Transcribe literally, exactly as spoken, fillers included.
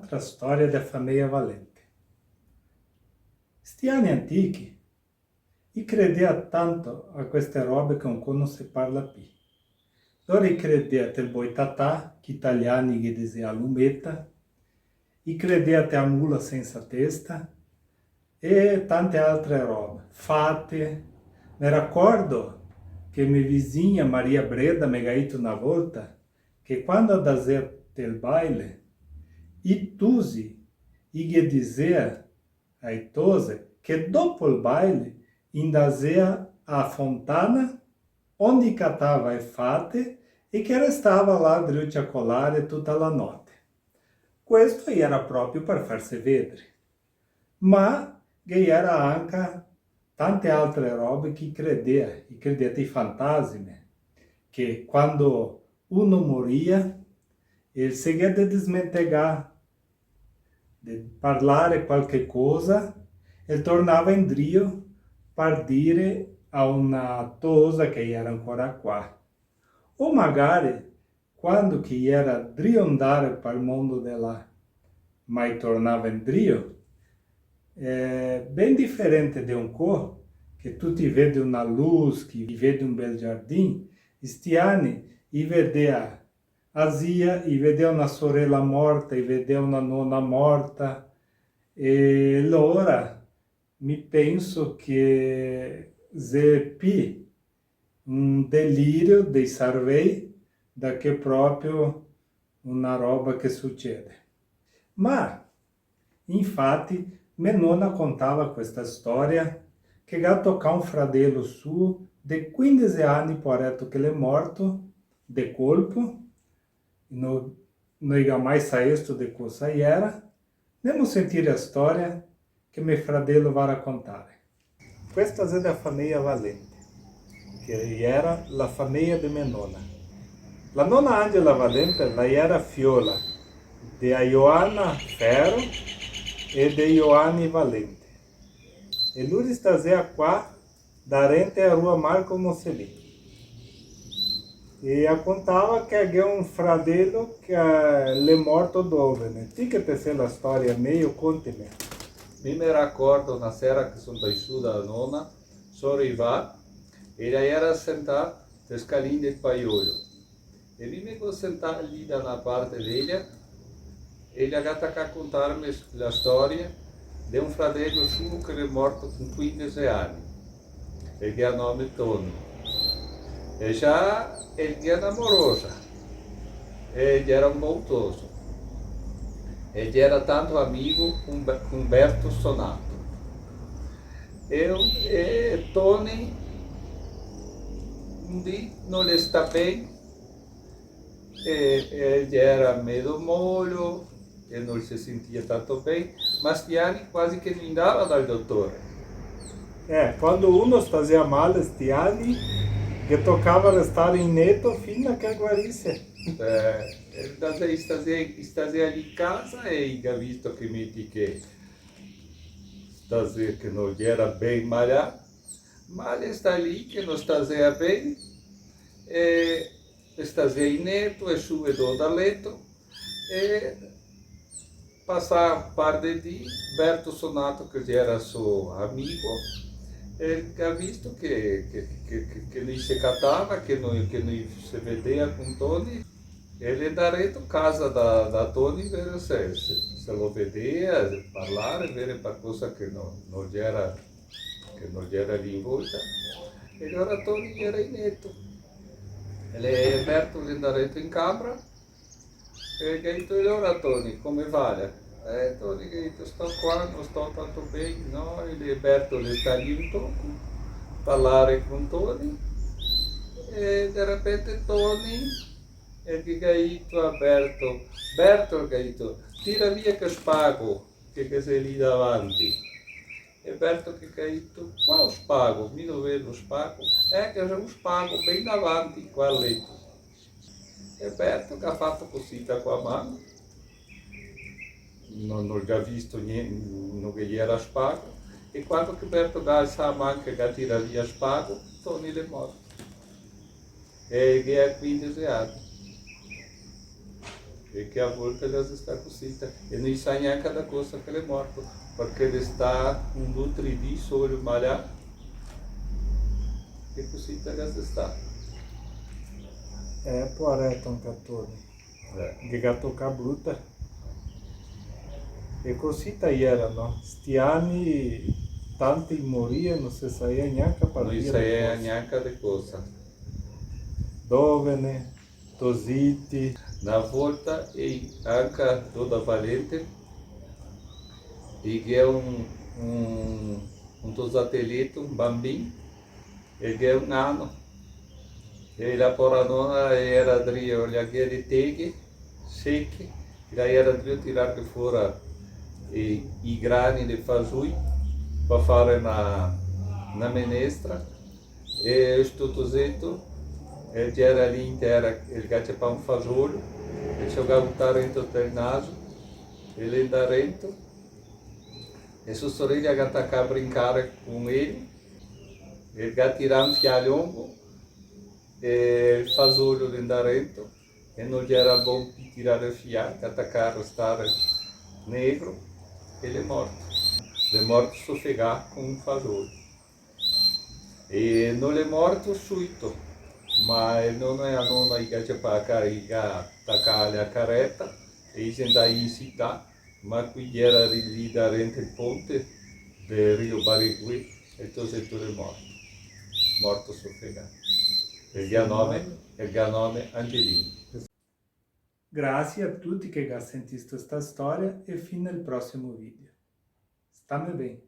Altra storia de fameia Valente. Sti ani antichi, i credea tanto a queste robe che ancò no se parla pi. Lora i credea tel boitatà, che i italiani ghe disea lumeta, i credea te a mula sensa testa, e tante altre robe. Fate, me racordo che me visigna Maria Breda me ga dito na volta che quando andasea tel baile, i tusi i ghe disea ai tose che dopo el baile i ndasea a fontana onde i catava e fate e che restava là drio ciacolare tuta la note. Questo iera proprio par farse vedere. Ma ghe iera anca tante altre robe che i credea, i credea te i fantasime, che quando uno moria, el se ghe de desmentegar de parlare qualche cosa, el tornava indrio par dire a una tosa che iera ancora qua. O magari quando che i iera drio ndare pal mondo de là, ma i tornava indrio, eh, ben diferente de ancò, che tuti vede una luz, che i vede un bel giardin, sti ani i vedea a zia, i vedea una sorela morta, i vedea una nona morta, e lora mi penso che xe pi un delirio dei sarvei da che proprio una roba che sucede. Ma, infati, me nona contava questa storia che ga tocà un fradelo suo de quindese ani, poareto, che l'è morto de colpo, no, no i ga mai saesto de cosa iera. Ndemo sentire a storia che me fradelo va racontare. Questa xe da fameia Valente, che iera la fameia de me nona. La nona Angela Valente la iera fiola de a Ioana Ferro e de Ioani Valente. E lori stasea qua darente a rua Marco Mosselin. E a contava che a ghe un fradelo che l'è morto dovene. Ti che te sè la storia meio, contime. Mi me racordo na sera che son ndà su da nona, son rivà, e ela iera sentà te scalin del paiolo. E mi me go sentà lì da na parte de ela, e ela ga tacà contarme la storia de un fradelo suo che l'è morto con quindese ani, e che ga nome Toni. E già el gera na morosa, e el gera un bon toso, e el gera tanto amigo con Be-, con Berto Sonato. E, e Toni un dì no l'è stà ben, e, e el gera medo molo, e no se sentia tanto ben, ma sti ani quasi che no ndava dal dotore. Eh, quando uno stasea male sti ani, ghe tocava restare in leto fin che guarise. Eh, e stasea, stasea, stasea lì in casa e i ga visto che meti che stasea che no gera ben malà, ma el sta lì che no stasea ben, e, e stasea in leto, e su e do dal leto, e pasà un par de dì, Berto Sonato, che gera so amigo, e che ga visto che, che, che, che, che no i se catava, che no, che no i se vedea con Toni, e l'è ndà rento casa da, da Toni, vere se, se, se lo vedea, parlare, vere par cosa che no, no gera, che no gera lì in volta. E alora Toni gera in leto. E l'è, Berto l'è ndà rento in camera. E el ga dito: "E alora, Toni, come vale?" "Eh, Toni", el ga dito, "sto qua, no sto tanto ben, no?" E l'è, Berto l'è stà lì un toco, parlare con Toni. E de repente Toni, el ghe ga dito a Berto, Berto, el ga dito: "Tira via che spago che, che xe lì davanti." E Berto che ga dito: "Qual spago? Mi no vedo spago." "Eh, che xe un spago ben davanti qua al leto." E Berto che ga fato cusì co a man, no, no ga visto gnente, no ghe gera spago. E quando che Berto ga alsà a man che ga tirà via spago, Toni l'è morto. E el gavea quindese ani. E che a volta el xe stà cusì, e no i sa gnanca da cosa che l'è morto, parché l'è stà un, du, tri dì solo malà, e cusì el xe stà. Eh, poareto, anca Toni. Eh. Ghe ga tocà bruta. E cusì i era, no? Sti ani tanti moria, no se saea gnanca par... No i saea gnanca de cosa. Dovene, tositi. Na volta, e anca do da valente, e ghe un, un, un tosateleto, un banbin, e ghe un ano. E la pora nona era drio, la ghe le teghe seche, la era drio tirarghe fora i, i grani de fasoi par fare na, na menestra. E sto toseto, el gera lì in tera, el ga ciapà un fasolo, e se lo ga butà rento del naso, e l'è ndà rento, e so sorela ga tacà a brincare con el, el ga tirà un fià longo, e el fasolo l'è ndà rento, e no gera bon pi tirare fià, ga tacà a restare negro, e l'è morto. L'è morto sofegà con un fasolo. E no l'è morto suito, ma el nono e a nona i ga ciapà, i ga tacà la careta e i xe ndai in cità, ma quei gera lì, lì darente el ponte del Rio Barigüí, e el toseto l'è morto, morto sofegà. El ga nome, el ga nome Angelino. Grasie a tuti che ga sentisto sta storia e fin al prosimo video. Stame ben.